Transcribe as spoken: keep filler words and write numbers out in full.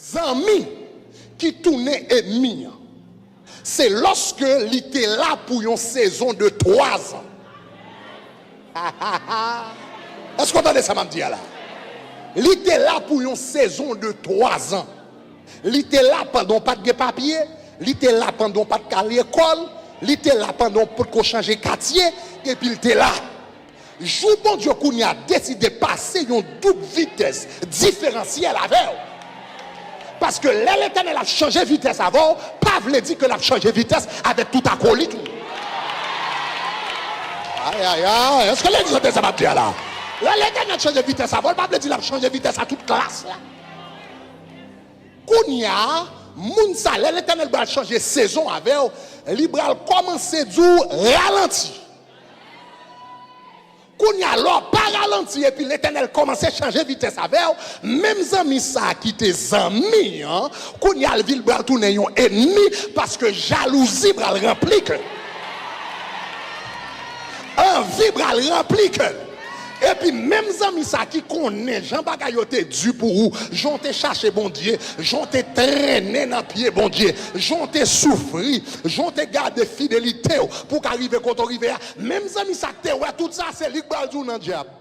Zanmi ki tounen ènmi an, se lòske li te la pou yon sezon de twa zan. Èske w tande sa m ap di a la? Li te la pou yon sezon de twa zan. Li te la pandan w pa t gen papye, li te la pandan w pa t ka lekòl, li te la pandan w potko chanje katye, epi l te la. Jou Bondye kounye a deside pase yon doub vitès diferansyèl avè w. Paske lè Letènèl ap chanje vitès avè w, pa vle di ke l ap chanje vitès avèk tout akolit ou. Ayayay, èske legliz tande sa m ap di a la? Lè Letènèl chanje vitès avè w, l pa vle di l ap chanje vitès a tout klas la. Kounye a, moun sa, lè Letènèl pral chanje sezon avè w, li pral kòmanse di w ralanti. Kounye a, lè w pa ralanti epi Letènèl kòmanse chanje vitès avè w, menm zanmi sa a ki te zanmi an, kounye a, l vin pral tounen yon ènmi, paske jalouzi pral ranpli kè l. Anvi pral ranpli kè l. Epi menm zanmi sa ki konnen jan bagay yo te di pou ou, jan w te chache Bondye, jan w te trennen nan pye Bondye, jan w te soufri, jan w te gade fidelite w pou w ka rive kote w rive a, menm zanmi sa k te wè tout sa, se li k pral di w nan dyab.